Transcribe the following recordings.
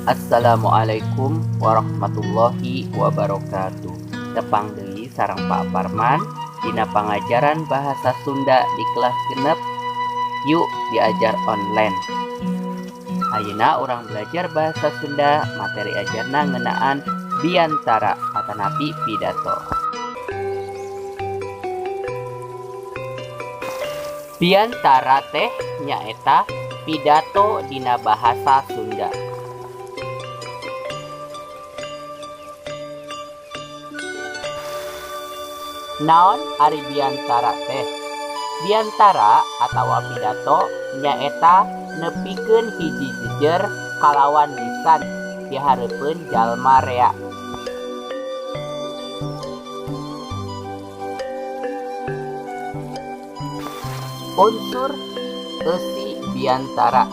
Assalamualaikum warahmatullahi wabarakatuh. Tepang deui sareng Pak Parman dina pangajaran bahasa Sunda di kelas 6. Yuk diajar online. Ayeuna urang belajar bahasa Sunda, materi ajarna ngeunaan biantara atanapi pidato. Biantara teh nyaeta pidato dina bahasa Sunda. Naon ari biantara teh? Biantara atawa pidato nyaeta nepikeun hiji jejer kalawan lisan di hareupeun jalma rea. Unsur eusi biantara.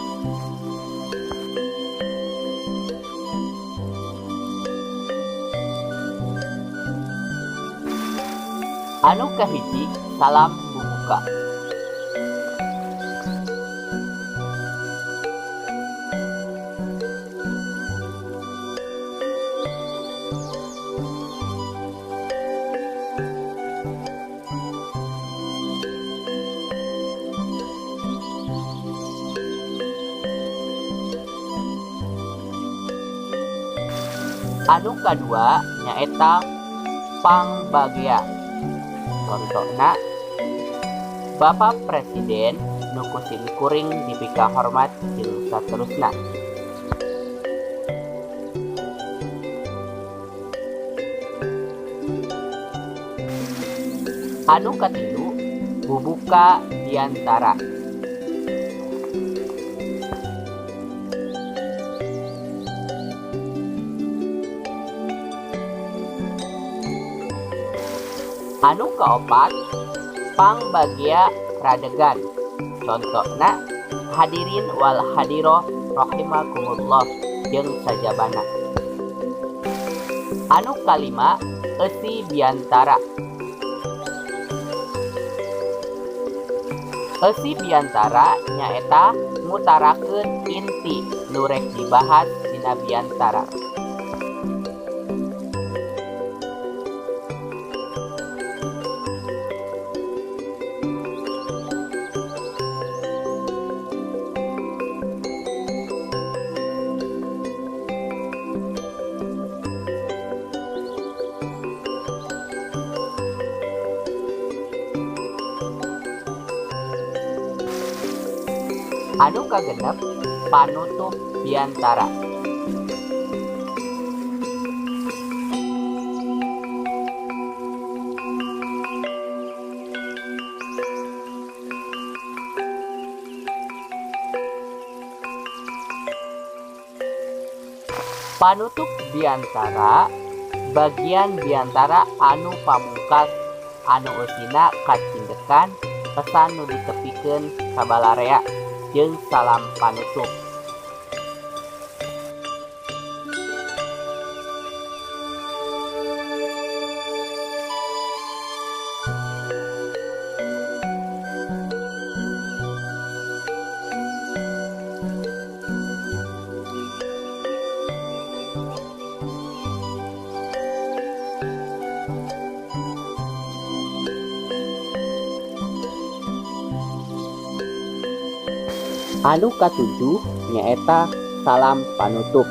Anu kahiji salam bubuka. Anu kadua nyaeta pangbagea. Contona Bapak Presiden nu ku simkuring dipikahormat jeung saterusna. Anu katilu bubuka biantara. Anu kaopat pangbagea radegan. Contona hadirin wal hadiroh rahimakumullah jeung sajabana. Anu kalima eusi biantara. Eusi biantara nyaeta ngutarakeun inti nu rek dibahas dina biantara. Anu kagenep panutup biantara. Panutup biantara bagian biantara anu pamungkas anu eusina kacindekan pesan nu ditepikeun ka balarea jeung salam panutup. Anu katujuh nyaeta salam panutup.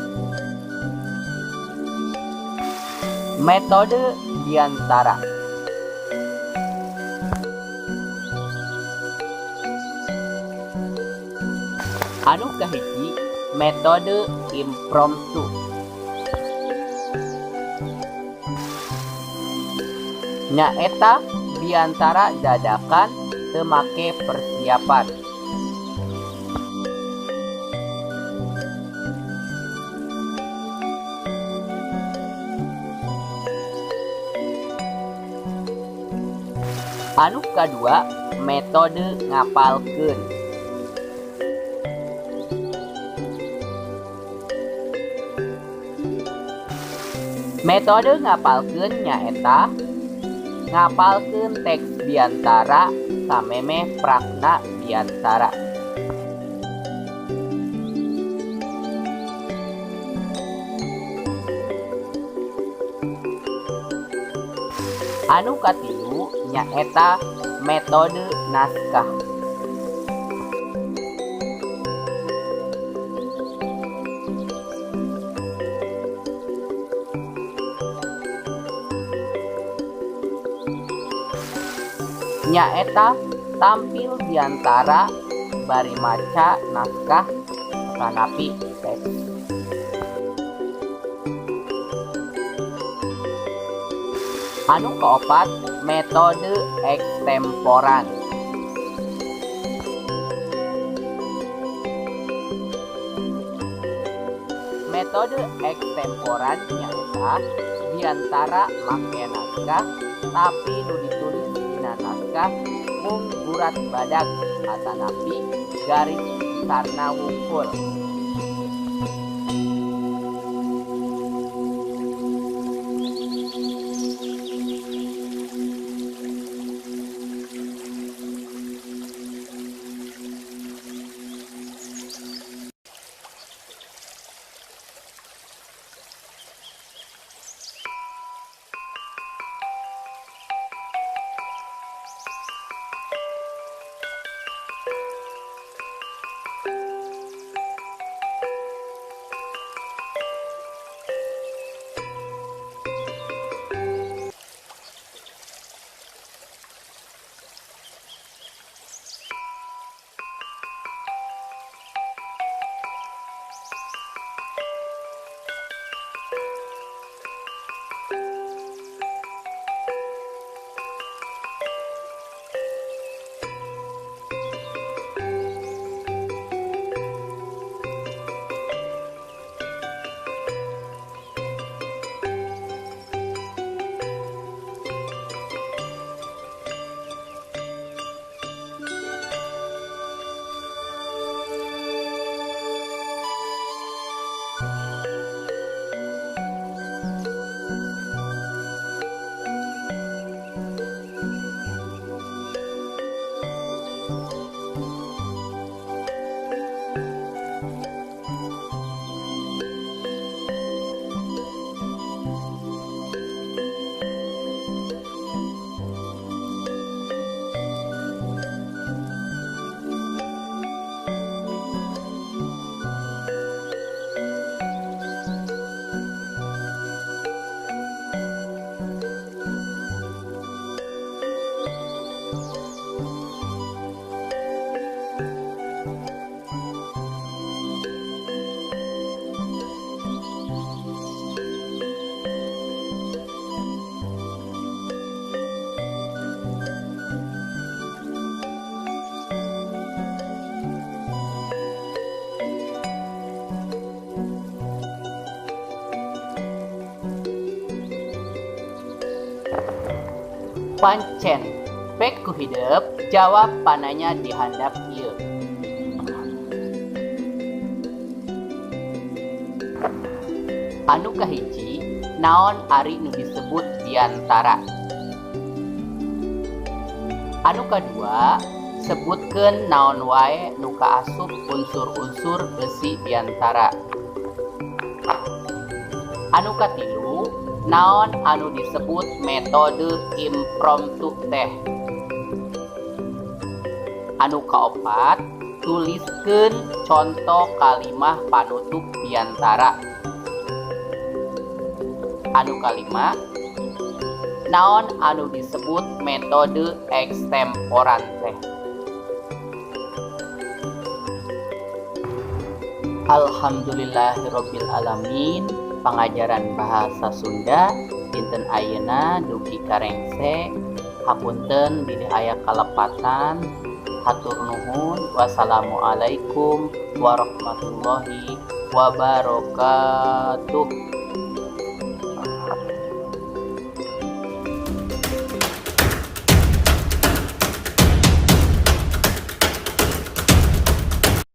Metode biantara. Anu kahiji metode impromptu. Nyaeta biantara dadakan teu make persiapan. Anu kadua metode ngapalkeun. Metode ngapalkeun nyaeta ngapalkeun teks biantara samemeh prakna biantara. Anu katilu nyaeta metode naskah. Nyaeta tampil biantara bari maca naskah atanapi teks. Anu kaopat metode ekstemporan. Metode ekstemporan nyaeta biantara make naskah tapi nu ditulis dina naskah mung gurat badag atanapi garis besarna wungkul. Pancen pek ku hidep jawab pananya dihandap ieu. Anu kahiji naon ari nu disebut biantara. Anu kadua sebutkeun naon wae nu kaasup unsur-unsur eusi biantara. Anu katilu naon anu disebut metode impromptu teh. Anu kaopat tuliskeun conto kalimah panutup biantara. Anu kalima naon anu disebut metode ekstemporan teh. Alhamdulillahirabbil alamin. Pangajaran bahasa Sunda dinten ayeuna dugi karengse. Hapunten bilih aya kalepatan. Hatur nuhun. Wassalamualaikum warahmatullahi wabarakatuh.